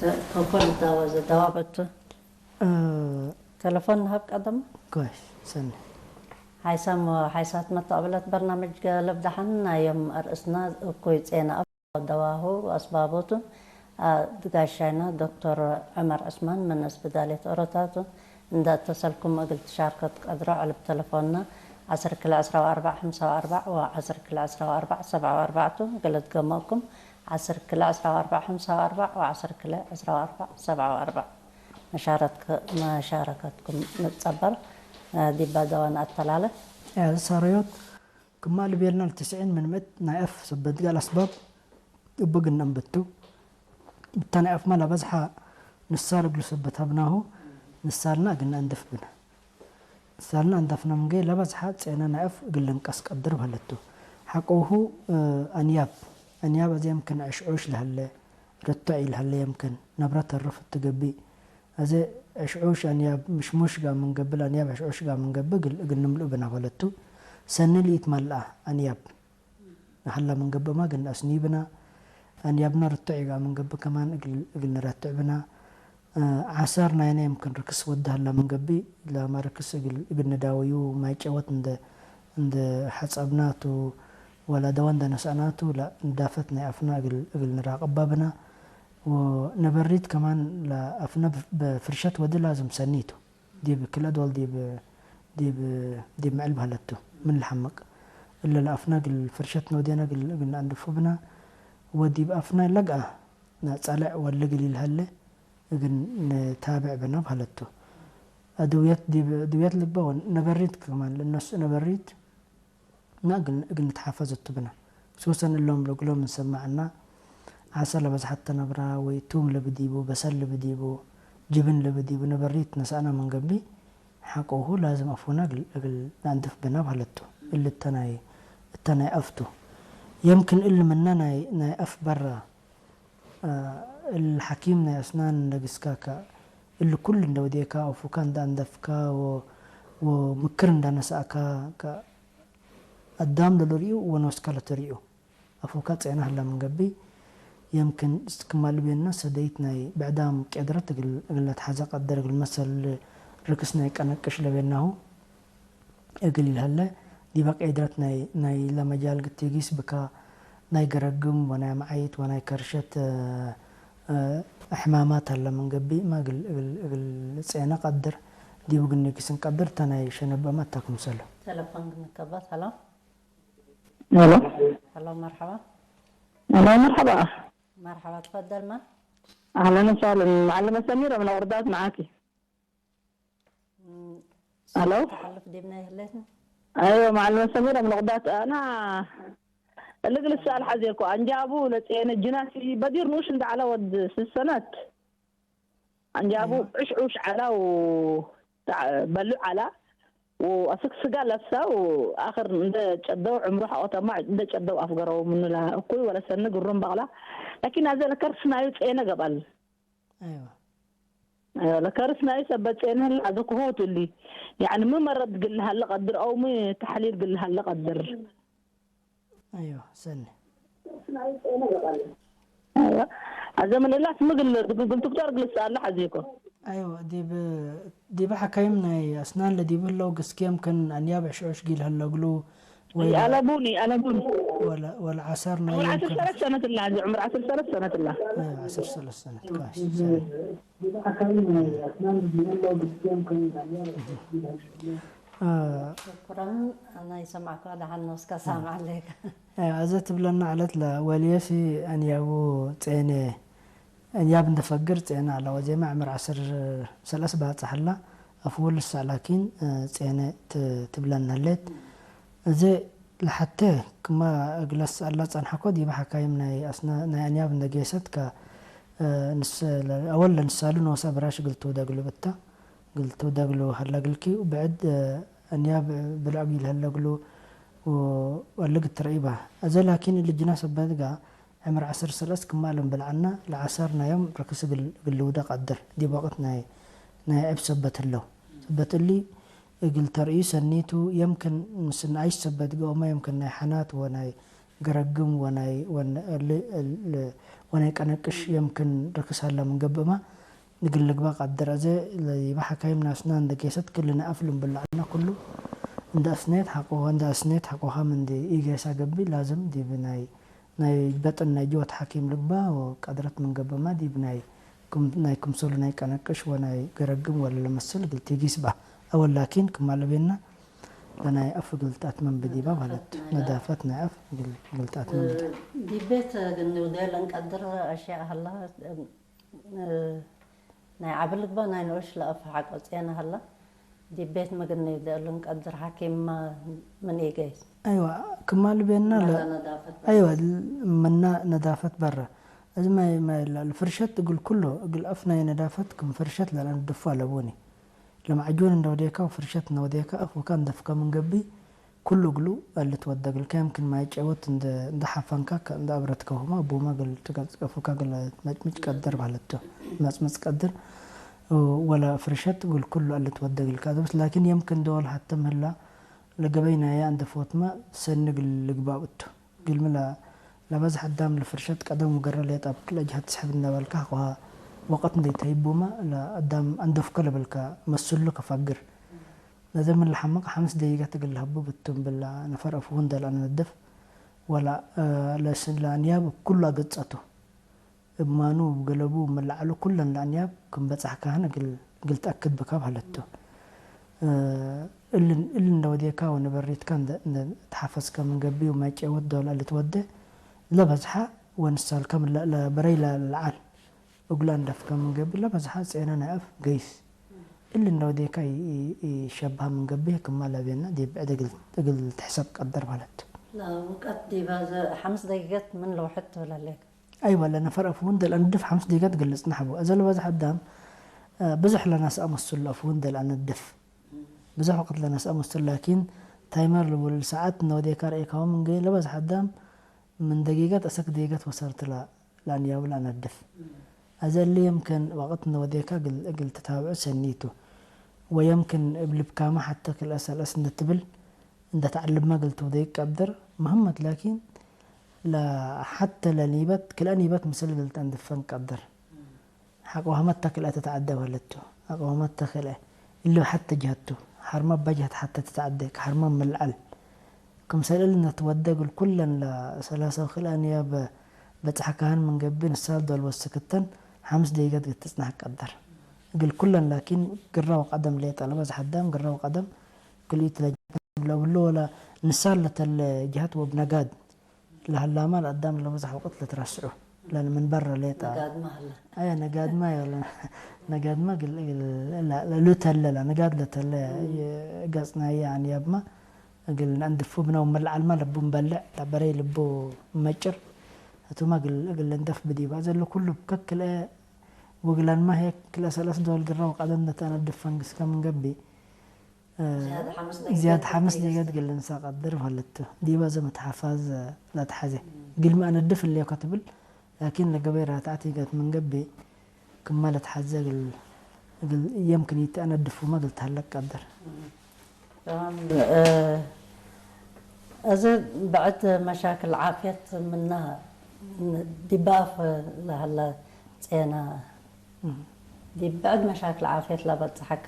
ተ-፣ ተንኮል ዳወ ዘደዋበቱ። እ፣ ተለፎን ነሀብ ቀደም። ኮይስ፣ ሰኒ። ሓይሳም ወሓይሳት መተቅብለት በርናምጅ ገልብ ደሓን፣ ናይ ዮም አርእስና እኩይ ጼና አብ ደዋሁ ወአስባቦቱ፣ አ፣ ድጋሻይና ዶክተር ዑመር ዑስማን ምን እስብዳልየት ኦሮታቱ እንደ እተሰልኩም እግል ትሻርከ ትቀድሮ። ዕልብ ተለፎንና ዐስር ክልኤ ዕስራ ወአርበዕ ሐምሳ ወአርበዕ ወዐስር ክልኤ ዕስራ ወአርበዕ ሰብዓ ወአርበዕ ቱ። እግል እትገመኩም ዐስር ክልኤ ዕስራ ወአርበዕ ሐምሳ ወአርበዕ ወዐስር ክልኤ ዕስራ ወአርበዕ ሰብዓ ወአርበዕ። መሻረትክ-፣ መሻረከትኩም ንትጸበር፣ እ፣ ዲባ ደዋን አተላለ። እ፣ ሳረዮት፣ ክማ ልቤልና ለትስዒን ምን ምእት ናይ አፍ ሰበት ጋል አስባብ እቡ እግል ነአንብቱ። እተ ናይ አፍማ ለበዝሐ ንሳል እግሉ ሰበት ሀብናሁ፣ ንሳልና እግል ነአንድፍ ብነ። ንሳልና አንደፍነ ምንጌ ለበዝሐ ጼነ ናይ አፍ እግል ልንቀስ ቀድር በህለቱ። ሐቆሁ፣ እ፣ አንያብ፣ አንያብ አዜ የምክን ዕሽዑሽ ለህለ፣ ርቱዕ ኢለህለ የምክን፣ ነብረ ተርፍ እት ገብእ። አዜ ዕሽዑሽ አንያብ ምሽሙሽ ጋር ምን ገብእ፣ ለአንያብ ዕሽዑሽ ጋር ምን ገብእ እግል፣ እግል ንምልኡ ብና በለቱ። ሰኒ ለኢትመልአ አንያብ ሀላ ምን ገብእማ እግል ነአስኒ ብና። አንያብና ርቱዕ ጋር ምን ገብእ ከማን እግል፣ እግል ንረትዕ ብና። እ፣ ዐሰር ናይነ የምክን ርክስ ወድ ሀላ ምን ገብእ፣ ላማ ርክስ እግል፣ እግል ንዳወዩ ማይ ጨወት እንደ፣ እንደ ሐጸብናቱ ወላ ደወ እንደ ነስአናቱ፣ ላ ንዳፈት ናይ አፍና እግል፣ እግል ንራቅባ ብና። ወነበሪት ከማን ለአፍነ በ-፣ በፍርሸት ወዲ ላዝም ሰኒቱ። ዲብ ክልኤ ዶል ዲብ፣ ዲብ፣ ዲብ ምዕል በህለቱ ምን ለሐምቅ። እለ ለአፍነ እግል ፍርሸት ኖዴነ እግል፣ እግል ነአንድፉ ብና። ወዲብ አፍነ ለግአ ነጸለዕ ወልግል ኢልሀለ እግል ንታብዕ ብና በህለቱ። አድውየት ዲብ፣ አድውየት ልግበእ ወነበሪት ከማን ለነስኡ ነበሪት። እና እግል፣ እግል ንትሓፈዝ እቱ ብነ። ክሱሰን እሎም ለእግሎም እንሰመዕ እና፣ ዐሰ ለበዝሐተ ነብራ ወይ ቱም ለብዲቡ፣ በሰል ለብዲቡ፣ ጅብን ለብዲቡ ነበሪት ነስአነ ምን ገብእ፣ ሐቆሁ ላዝም አፉነ እግል፣ እግል ነአንድፍ ብነ በህለት ቱ። እሊ እተ ናይ፣ እተ ናይ አፍ ቱ። የምክን እሊ ምነ ናይ፣ ናይ አፍ በረ፣ እ፣ እሊ ሐኪም ናይ አስናን እንደ ግስካከ፣ እሊ ኩሉ እንደ ወዴካ፣ አፉካ እንደ አንደፍካ ወ-፣ ወምክር እንደ ነስአካ፣ ከ-፣ አዳም ለልርእዩ ወኖስከ ለትርእዩ፣ አፉከ ጼነ ህለ ምን ገብእ፣ የምክን ክማ ልቤነ ሰደይት ናይ ብዕዳም ቄድረት እግል፣ እግል ለትሐዜ ቀድር፣ እግል መሰል ርክስ ናይ ቀነቅሽ ለቤናሁ እግል ኢልሀለ፣ ዲበ ቄድረት ናይ፣ ናይ ለመጃል ግቴጊስ ብካ፣ ናይ ገረግም ወናይ መዓይት ወናይ ከርሸት፣ እ፣ እ፣ ሕማማት ሀለ ምን ገብእ፣ እመ እግል፣ እግል፣ እግል ጼነ ቀድር፣ ዲቡ እግል ንጊስ እንቀድር፣ ተ ናይ ሸነብ እመ እተ ክምሰሉ። ተለፎን ግንከበት። ሀሎ። ሄሎ። ሄሎ፣ መርሐባ። ሄሎ፣ መርሐባ። መርሐባ፣ ትፈደል መን? አህለን ወሰህለን። መዓልመ ሰሚር ምን ወርዳት መዓኪ። እም፣ ሄሎ። ተሐልፍ ዲብነ ይህሌትኒ። አይወ፣ መዓልመ ሰሚር ምን ወርዳት። አና እሊ እግል እሰአል ሐዜኮ። አንጃቡ ለጼነ ጅናሲ በዲር ንኡሽ እንደ ዐለ ወድ ስስ ሰነት። አንጃቡ አይወ። ዕሽ ዑሽ ዐላ ወ-፣ በሉ ዐላ ወአስክ ስጋ ለብሳ ወአክር እንደ ጨደው ዕምሩ ሐቆተማ እንደ ጨደው አፍገረው ምኑ ለእኩይ ወለሰኒ ግሩም በቅላ። ላኪን አዘ ለከርስ ናዩ ጼነ ገብአል። አይወ። አይወ፣ ለከርስ ናዩ ሰበት ጼነ ህለ አዘ ክሆቱ እሊ። ያዕኒ ሚ መረድ ግል ሀለ ቀድር አው ሚ ተሕሊል ግል ሀለ ቀድር። አይወ፣ ሰኒ። አይወ። አዘ ምን እላስ ምግል፣ እግል ትክቶር እግል እሰአል ሐዜኮ። አይወ፣ ዲብ፣ ዲብ ሐካይም ናይ አስናን ለዲብ ህለው ግስክ የምክን አንያብ ዕሽዑሽ ጊል ህለው እግሉ፣ ወይ አለቡኒ፣ አለቡኒ። ወለ፣ ወለ ዐሰር ናይ ዑምር ዐስር የምክን ሰለት ሰነት እላ፣ አዘ ዑምር ዐስር ሰለት ሰነት እላ። አይወ፣ ዐስር ሰለት ሰነት፣ ኮይስ፣ ሰኒ። አ፣ ሽኩረን፣ አና ይሰምዐከ ወደሐን ኖስከ ሳምዕ አሌከ። አ፣ አዘ ትብለና ዐለት ለወልየሲ አንያቡ ጼነ፣ አንያብ እንደ ፈግር ጼነ ዐለ ወዜመ ዕምር ዐስር ሰለስ ባጽሕ ዐላ፣ አፍሁ ልሰዕ ላኪን፣ አ፣ ጼነ ት-፣ ትብለና ህሌት። እዜ ለሐቴ ክመ እግለ ሰአላ ጸንሐኮ፣ ዲበ ሐካይም ናይ አስና-፣ ናይ አንያብ እንደ ጌሰት ከ፣ እ፣ ንስ-፣ ለ-፣ አወል ለንሳሉ ኖሰ ብራሽ እግል ትውደግሉ ብታ፣ እግል ትውደግሉ ሀለ እግልኪ፣ ብዕድ፣ እ፣ አንያብ ብልዕግ ኢልሀለ እግሉ ወ-፣ ወልግ ትረኢባ። አዘ ላኪን እሊ ጅናስ እበድጋ ዕምር ዐስር ሰለስ ክማል እምብል ዐና፣ ለዐሰርና ዮም ርክስ እግል፣ እግል ልውደ ቀድር። ዲብ ወቅት ናይ፣ ናይ ዕብ ሰበት ህለው። ሰበት እሊ እግል ተርእዩ ሰኒቱ፣ የምክን ምስል ነኣይሽ ሰበት ገኦመ፣ የምክን ናይ ሐናት ወናይ ገረግም ወናይ፣ ወን-፣ ል-፣ ል-፣ ወናይ ቀነቅሽ የምክን ርክስ ሀለ ምን ገብእመ፣ እግል ልግበእ ቀድር። አዜ ለይበ ሐካይም ናስና እንደ ጌሰት ክል ነአፍ ልንብል ለዐልነ ክሉ እንደ አስኔት ሐቆ፣ እንደ አስኔት ሐቆሃም እንደ ኢጌሳ ገብእ ላዝም ዲብ ናይ፣ ናይ በጥን ናይ ጅወት ሐኪም ልግበእ ወቀድረት ምን ገብእመ ዲብ ናይ ክም-፣ ናይ ክምሰሉ ናይ ቀነቅሽ ወናይ ገረግም ወለ ለመስል እግል ቲጊስ በ። አወል ላኪን ክማ ለቤና ለናይ አፍ እግል ተአትመም ብዲባ ማለት ነዳፈት ናይ አፍ እግል፣ እግል ተአትመም ብዲባ። ዲብ ቤት ግን ንውዴ ለንቀድር አሽያእ ሀላ፣ እ፣ ናይ ዐቢ ልግበእ ናይ ንኡሽ ለአፍ ሐቆ ጼነ ሀላ፣ ዲብ ቤት ምግን ንውዴ ለንቀድር ሐኪምመ ምን ኢገይስ። አይወ፣ ክማ ልቤና ለ-፣ መላ ነዳፈት። አይወ፣ መና ነዳፈት በረ። እዚ ማይ፣ ማይ ላ-፣ ለፍርሸት እግል ኩሎ፣ እግል አፍ ናይ ነዳፈት ክም ፍርሸት ለለአንድፎ አለቡኒ። ለመዐጁን እንደ ወዴካ ወፍርሸት እንደ ወዴካ፣ አፉካ እንደፍከ ምን ገብእ፣ ኩሉ እግሉ አልትወደግልከ፣ የምክን ማይ ጨወት እንደ፣ እንደ ሐፈንካ ከ-፣ እንደ አብረትከሁመ፣ አቡመ እግል ትገጽ፣ አፉካ እግል መጭምጭ ቀድር ማለት ቱ። መጽምጽ ቀድር፣ ወለ ፍርሸት እግል ኩሉ አልትወደግልከ። አዘ በስ ላኪን የምክን ዶል ሐተ ምህላ፣ ለገበይ ናያ እንደ ፎትመ ሰኒ እግል ልግባእ እቱ። እግልሚ ለ-፣ ለበዝሕ አዳም ለፍርሸት ቀደም ወገረ ሌጠ እብ ክልኤ ጀሀት ትስሕብ እንደ በልከ፣ ሐቆሃ ወቀት እንዴ ተህይቡመ ለአዳም አንደፍከ ለበልከ መስሉ ከፈግር። ለዘ ምን ለሐምቅ ሐምስ ደቂቀት እግል ለሀቡ ብቱ እምብል ለነፈር አፍሁ እንደ ለአነድፍ ወለ፣ እ፣ ለስ-፣ ለአንያብ እብ ኩሉ አገጸቱ። እብ ማኑ፣ እብ ገለቡ፣ እብ መለዐሉ ኩለን ለአንያብ ክም በጽሐካህን እግል፣ እግል ተአክድ ብካብ ሀለቱ። እ፣ እልን፣ እልን ለወዴካ ወነበሪትካ እንደ፣ እንደ ተሐፈዝከ ምን ገብእ ወማይ ጨወት ዶል አልትወዴ ለበዝሐ ወንሳልከ ምን ለ-፣ ለበረይ ለለዐል እግሉ አንደፍከ ምን ገብእ ለበዝሐ ጼነ ናይ አፍ ገይስ። እልን ለወዴካ ኢ-፣ ኢ-፣ ኢሸብሀ ምን ገብእ ክማ ለቤና ዲብ ብዕድ እግል፣ እግል ትሕሰብ ቀድር ሀለቱ። ለውቀት ዲበ ዘ-፣ ሐምስ ደቂቀት ምን ለውሕድ ትብል ሀሌከ? አይወ፣ ለነፈር አፍሁ እንደ ለአንድፍ ሐምስ ደቂቀት እግል ልጽናሕ ቡ። እዘ ለበዝሐ አዳም፣ እ፣ ብዞሕ ለነስአ መስሉ አፍሁ እንደ ለአነድፍ። ብዞሕ ወቅት ለነስአ መስሉ፣ ላኪን ታይመር ልቡል ሰዓት እንደ ወዴካ ረኤካሁ ምን ገይ ለበዝሐ አዳም ምን ደቂቀት አሰክ ደቂቀት ወሰርት ለ-፣ ለአንያቡ ለአነድፍ። አዘ እሊ የምክን ወቅት እንደ ወዴካ እግል፣ እግል ትታብዑ ሰኒ ቱ። ወየምክን እብ ልብካመ ሐተ ክልኤ ሰለስ እንደ ትብል እንደ ተዐልብመ እግል ትውደይ ቀድር። መሀመት ላኪን ለሐተ ለኒበት፣ ክልኤ ኒበት ምስል እግል ተአንድፈን ቀድር። ሐቆ ሀመት ተክልአ ትትዐደ በለቱ። ሐቆ ሀመት ተክልአ እሊ ሐተ ጀሀቱ። ሐርመ በጀሀት ሐተ ትትዐደ፣ ከሐርመ ምልዐል። ክምሰል እሊ ነትወደ እግል ኩለን ለሰላሰ ወክልኤ አንያብ በጽሐካህን ምን ገብእ ንሳል ዶል ወስክተን ሐምስ ደቂቀት እግል ትጽናሕ ቀድር። እግል ኩለን ላኪን ግረ ወቀደም ሌጠ ለበዝሐ አዳም ግረ ወቀደም ክልኢት ለጀሀት ለብሎ ወለ ንሳል ለተለ ጀሀት ወእብ ነጋድ ለሀላማ ለአዳም ለበዝሕ ወቅት ለትረስዑ፣ ለምን በረ ሌጠ። ነጋድመ ሀለ። አየ፣ ነጋድመ ዮለ፣ ነጋድመ እግል፣ እግል፣ ለ-፣ ለሉተለ፣ ለንጋድ ለተለ፣ እም። ገጽናየ አንያብመ እግል ነአንድፉ ብነ ወመለዐልመ ለቡ እምበልዕ፣ ለበረይ ልቡ እመጭር፣ ህቱመ እግል፣ እግል ለንደፍ ብዲበ። አዘ ለኩሉ ከክልኤ ወግለንመ ህዬ ክልኤ ሰለስ ዶል ግረ ወቀደም ለተአነድፍ ፈንግስከ ምን ገብእ፣ እ፣ ዝያድ ሐምስ ደቂቀት ዝያድ ሐምስ ደቂቀት እግል ልንሳ ቀድር ሀለቱ። ዲበ ዘ መትሐፋዝ ለትሐዜ። እም። እግልሚ አነድፍ ህሌኮ ትብል፣ ላኪን ለገበይ ራትዐት ኢገት ምን ገብእ፣ ክመ ለትሐዜ እግል፣ እግል የምክን ኢተአነድፉመ እግል ተሀለቅ ቀድር። እም። ተማም። እ፣ እዝ ብዕድ መሻክል ዓፍየት ምነ ዲበ አፍ ለሀለ ጼና እም። ዲብ ብዕድ መሻክል ዓፍየት ለበጽሐከ፣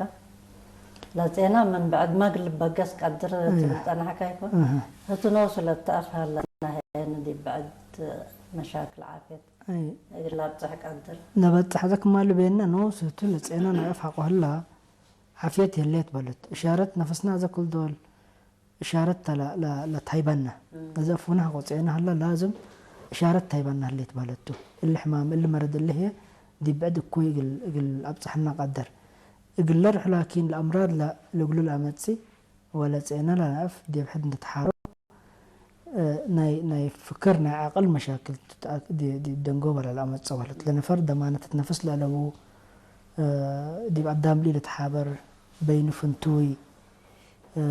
ለጼና ምን ብዕድ መግል ልበገስ ቀድር እም። ትብል ጸናሕከ ይኮን? እህ። ህቱ ኖሱ ለተአፍ ሀለና ህዬ ዲብ ብዕድ መሻክል ዓፍየት እይ። እግል ለብጽሕ ቀድር። ለበጽሕ ዘክማ ልቤነ ኖሱ ህቱ ለጼና ናይ አፍ ሐቆ ህላ ዓፍየት የሌት በልት። እሻረት ነፍስና ዘ ክል ዶል እሻረት ተ ለ-፣ ለ-፣ ለታይበነ። እም። እዘ አፉነ ሐቆ ጼነ ሀለ ላዝም እሻረት ታይበነ ህሌት በለቱ። እሊ ሕማም፣ እሊ መረድ እሊ ህዬ ዲብ ብዕድ እኩይ እግል፣ እግል አብጽሐነ ቀድር። እግል ለርሑ ላኪን ለአምራድ ለ-፣ ለእግሉ ለአመጽእ ወለ ጼነ ለነአፍ ዲብ ሕድ እንድትሓሮ፣ እ፣ ናይ፣ ናይ ፍክር ናይ ዐቅል መሻክል ትትአክ-፣ ዲ-፣ ዲ-፣ ደንጎበ ለለአመጽእ ወለት። ለነፈር ደማነት ነፍስ ለአለቡ፣ እ፣ ዲብ አዳም ልኢልትሓበር በይኑ ፍንቱይ፣ እ፣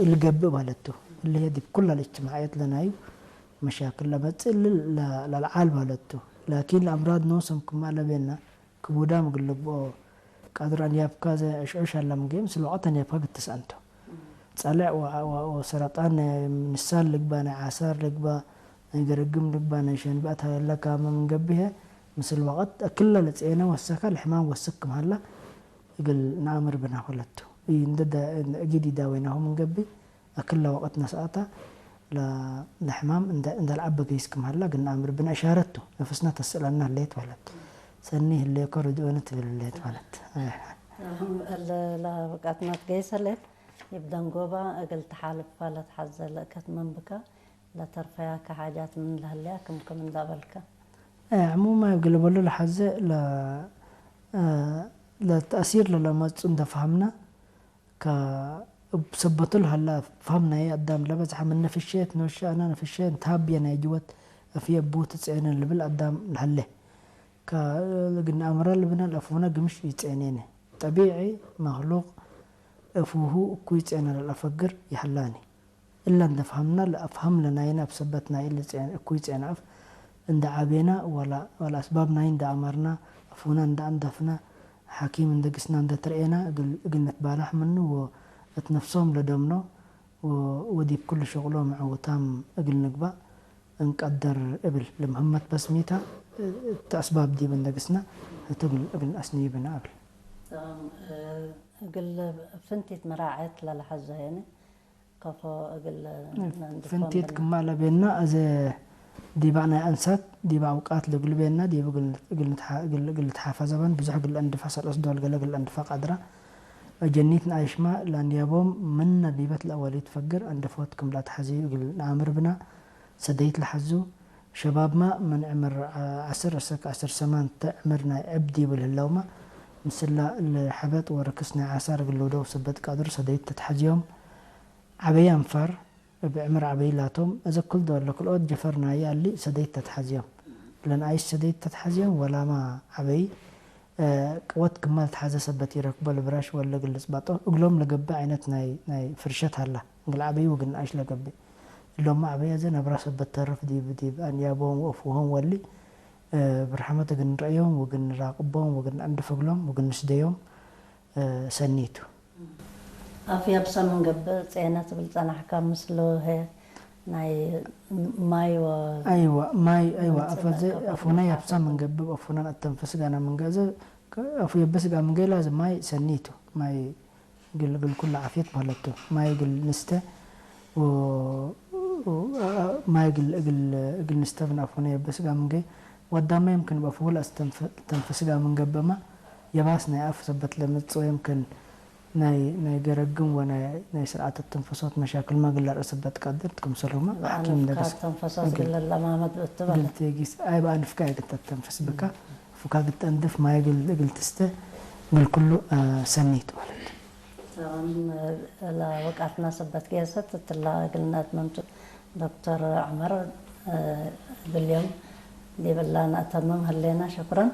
ልገብእ ማለት ቱ። እሊ ህዬ ዲብ ኩለ ለእጅትማዕየት ለናዩ መሻክል ለመጽእ እሊ ለ-፣ ለልዓል ማለት ቱ። ላኪን ለአምራድ ኖሰም ክማ ለቤና ክቡዳም እግል ልግብኦ ቃድር አንያብካ ዘ ዕሽዑሽ አለ ምንጌ ምስል ወቀት አንያብካ ግትስ አንቶ። ጸልዕ ወ-፣ ወ-፣ ወሰረጣን ናይ ንሳል ልግባ፣ ናይ ዓሳር ልግባ፣ ናይ ገረግም ልግባ፣ ናይ ሸንብአት ሀለካ ምን ገብሄ ምስል ወቀት እክለ ለጽኤነ ወሰከ ለሕማም ወስክ ክም ሀላ እግል ነአምር ብና ሁለቱ። እይ እንደ ደ-፣ እግድ ኢዳዌናሁ ምን ገብእ፣ አክለ ወቀት ነስአተ ለ-፣ ለሕማም እንደ፣ እንደ ለዐበ ገይስ ክም ሀላ እግል ነአምር ብነ እሻረት ቱ። ነፍስነ ተስእለነ ህሌት ወለት። ሰኒ ህሌኮ ርድኦነ ትብል ህሌት ወለት። አህ። እለ ለብቃትነ ትገይስ ህሌት፣ እብ ደንጎባ እግል ተሓልፋ ለትሐዘ ለእከት ምን ብከ፣ ለተርፈያከ ሓጃት ምን ለህለያ ክም ክም እንዳ በልከ። አህ፣ ዕሙመ እግል በሉ ለሐዘ ለ-፣ አ፣ ለተእሲር ለለመጹ እንደ ፈሀምነ፣ ከእብ ሰበቱ ለሀላ ፈሀም ናይ አዳም ለበዝሐ ምን ነፍሸየት ኖሸ፣ አነ ነፍሸየን ታብየ ናይ ጅወት አፍየ እቡ ትጽዔነ ልብል አዳም ለሀለ። ከእግል ነአምረ ልብነ ለአፉነ ግምሽ ኢጸዔኔነ። ጠቢዒ መክሉቅ እፉሁ እኩይ ጼነ ለለአፈግር ይሀላኒ። እለ እንደ ፈሀምነ ለአፍሀም ለናይነ እብ ሰበት ናይ እሊ ጼነ፣ እኩይ ጼነ አፍ እንደ ዐቤነ ወለ፣ ወለአስባብ ናይ እንደ አመርነ፣ አፉነ እንደ አንደፍነ፣ ሐኪም እንደ ግስነ እንደ ትርኤነ እግል፣ እግል ንትባላሕ ምኑ ወእት ነፍሶም ለደምኖ ወ-፣ ወዲብ ኩሉ ሸቅሎም ዕውታም እግል ንግባእ እንቀድር እብል። ለምህመት በስ ሚታ እት አስባብ ዲብ እንደ ግስነ ህቱ እግል፣ እግል ነአስንዩ ብነ እብል። ተማም። እግል ፍንቲት መራዐየት ለለሐዘ ሄነ ከፎ እግል ነንድፎም ፍንቲት ብነ። ክማ ለቤና፣ አዜ ዲበ ናይ አንሳት፣ ዲበ አውቃት ለእግል ቤና፣ ዲብ እግል፣ እግል ንትሓ-፣ እግል፣ እግል ልትሓፈዘ በን፣ ብዙሕ እግል ለአንድፋ፣ ሰለስ ዶል ገሌ እግል ለአንድፋ ቀድራ። ጀኒት ነአይሽማ ለአንያቦም ምነ ዲበት ለአወሊት ፈግር አንደፎት ክም ለአትሐዝዩ እግል ነአምር ብና። ሰደይት ለሐዙ ሸባብመ ምን ዕምር ዐ-፣ ዐስር እስክ ዐስር ሰማን ተ ዕምር ናይ ዕብ ዲብ ለህለውመ፣ ምስላ ለሐበጥ ወርክስ ናይ ዓሳር እግል ልውደው ሰበት ቀድር ሰደይት ተትሐዝዮም። ዐበይ አንፋር እብ ዕምር ዐበይ ላቶም፣ እዘ ክል ዶል ለክልኦት ጀፈር ናየ እሊ ሰደይት ተትሐዝዮም። ለነአይሽ ሰደይት ተትሐዝዮም ወላመ ዐበይ፣ እ፣ ቅወት ክማ ልትሐዘ ሰበት ኢረክቦ ለብራሽ ወለ እግል ልጽባጦ እግሎም ለገብእ አይነት ናይ፣ ናይ ፍርሸት ሀላ። እግል ዐበይ ወእግል ነአይሽ ለገብእ። እሎምመ ዐበይ አዜ ነብራ ሰበት ተርፍ ዲብ፣ ዲብ አንያቦም ወአፍሆም ወሊ፣ እ፣ ብርሐመት እግል ንረአዮም ወእግል ንራቅቦም ወእግል ነአንድፍ እግሎም ወእግል ንስደዮም፣ እ፣ ሰኒ ቱ። አፍ የብሰ ምን ገብእ ጼነ ትብል ጸናሕከ፣ ምስሉ ህዬ ናይ ማይ ወ-፣ አይወ፣ ማይ፣ አይወ፣ መጽእ አፈዘ፣ ለአከፋ አፉነ የብሰ ምን ገብእ፣ አፉነ ነአተንፍስ ጋና ምን ገዘ፣ ከ-፣ አፉ የብስ ጋር ምን ገላ ማይ ሰኒ ቱ፣ ማይ እግል፣ እግል ኩሉ ዓፍየት በህለት ቱ፣ ማይ እግል ንስተ ወ-፣ ወ-፣ ማይ እግል፣ እግል፣ እግል ንስተ ምን አፉነ የብስ ጋር ምን ገ-፣ ወዳመ የምክን በአፉሁ ለአስተንፍ-፣ ተንፍስ ጋር ምን ገብእመ፣ የባስ ናይ አፍ ሰበት ለምጽእ ወየምክን ናይ፣ ናይ ገረግም ወናይ፣ ናይ ስርዓተ ተንፈሶት መሻክልመ እግል ለርአሰበት ቀድር ክምሰልሁመ ለአንፍካ ሐኪም እንደገስ ተንፈሶት እግል፣ እግል ለለማመድ እቱ በለ። እግል ቴጊስ፣ አይ በአንፍካ እግል ተተንፈስ ብካ፣ አፉካ እግል ተአንድፍ፣ ማይ እግል፣ እግል ትስተ፣ እግል ኩሉ፣ አ፣ ሰኒ ቱ ማለት። ተማም፣ ለወቃትና ሰበት ጌሰት እትላ እግል ነአትመምቱ። ዶክተር ዑመር፣ እ፣ እግል ዮም ዲብላ ነአተምም ህሌና። ሸኩረን።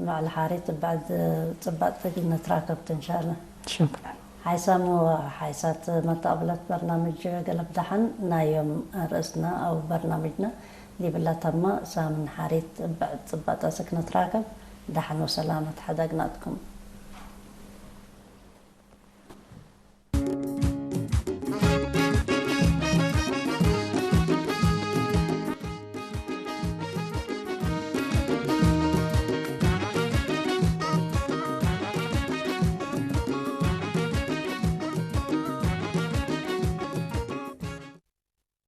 መዐል ሓሪት እብ ብዕድ ጽባጥ እግል ንትራከብ ቱ እንሻአላህ። ሸኩረን። ሓይሳም ወሓይሳት መተአብለት በርናምጅ ገለብ ደሐን። ናይ ዮም ርእስና አው በርናምጅነ ዲብላ ተመ። ሳምን ሓሪት እብ ብዕድ ጽባጥ እስክ ንትራከብ። ደሐን ወሰላመት ሐደግናትኩም።